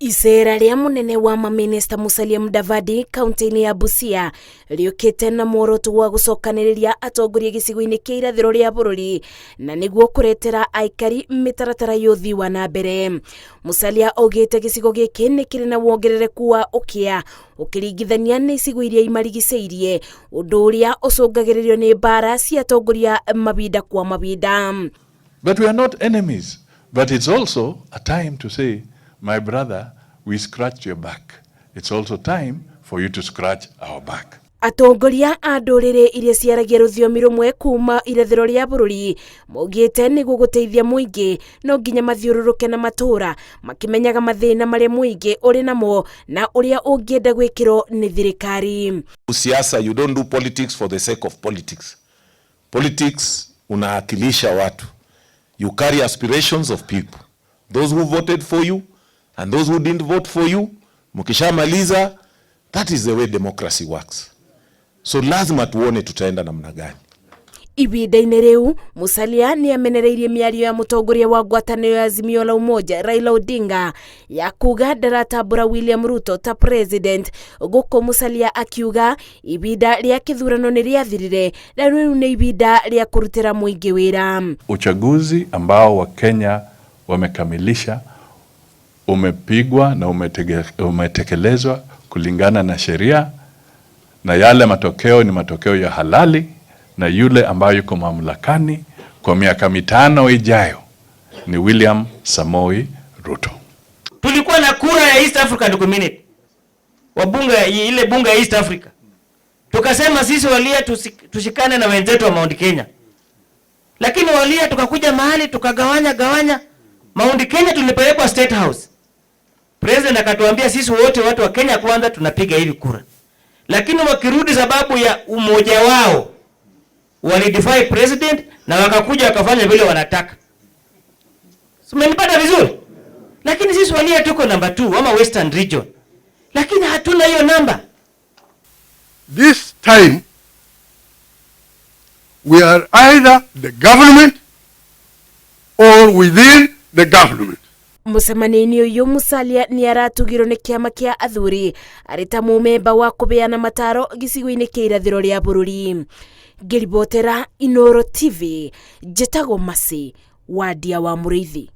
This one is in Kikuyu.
Iceera rĩa mũnene wa mamĩnĩsta Musalia Mudavadi kaunti-inĩ ya Busia rĩũkĩte na muoroto wa gũcokanĩrĩria atongoria gĩcigo-inĩ kĩa irathĩro rĩa bũrũri na nĩguo kũretera aikari mĩtaratara ya ũthii wa na mbere. Musalia augĩte gĩcigo gĩkĩ nĩ kĩrĩ na wongerereku wa ũkĩa ũkĩringithania na icigo iria imarigicĩirie, ũndũ ũrĩa ũcũngagĩrĩrio nĩ mbara cia atongoria mabinda kwa mabinda. But we are not enemies. But it's also a time to say, my brother, we scratched your back. It's also time for you to scratch our back. Atongoria a ndũrĩrĩ iria ciaragia rũthiomi rũmwe kuma irathĩro rĩa bũrũri maugĩte nĩguo gũteithia mũingĩ no nginya mathiũrũrũke na matũra makĩmenyaga mathĩna marĩa mũingĩ ũrĩ namo na ũrĩa ũngĩenda gwĩkĩrwo nĩ thirikari. Siasa, you don't do politics for the sake of politics. Politics unawakilisha watu. You carry aspirations of people. Those who voted for you and those who didn't vote for you. Mkishamaliza, that is the way democracy works. So lazima tuone tutaenda namna gani. Ihinda-inĩ rĩu, Musalia nĩ amenereirie mĩario ya mũtongoria wa ngwatanĩro ya Azimio la Umoja Raila Odinga ya kuga ndaratambũra William Ruto ta president, gũkũ Musalia akiuga ibinda rĩa kĩthurano nĩ rĩathirire na rĩu nĩ ibinda rĩa kũrutĩra mũingĩ wĩra. Uchaguzi ambao Wakenya wamekamilisha umepigwa na umetekelezwa kulingana na sheria, na yale matokeo ni matokeo ya halali, na yule ambayo yuko mamlakani kwa miaka 5 ijayo ni William Samoei Ruto. Tulikuwa na kura ya East African Community, wabunge, ile bunge ya East Africa, tukasema sisi Waluhya tushikane na wenzetu wa Mount Kenya, lakini Waluhya tukakuja mahali tukagawanya gawanya Mount Kenya, tulipelekwa State House. President akatuambia sisi wote watu wa Kenya kwanza tunapiga hivi kura, lakini wakirudi sababu ya umoja wao walidefy president na wakakuja wakafanya vile wanataka. Umenipata vizuri? Lakini sisi Waluhya tuko number 2 ama Western Region, lakini hatuna hiyo namba. This time we are either the government or within the government. Mũcemanio-inĩ ũyũ Musalia nĩ aratugirwo nĩ kĩama kĩa athuri arĩ ta mũmemba wa kũbeana mataro gĩcigo-inĩ kĩa irathĩro rĩa bũrũri. Ngĩribotera Inooro TV, njĩtagwo Mercy Wandia wa Mũrĩithi.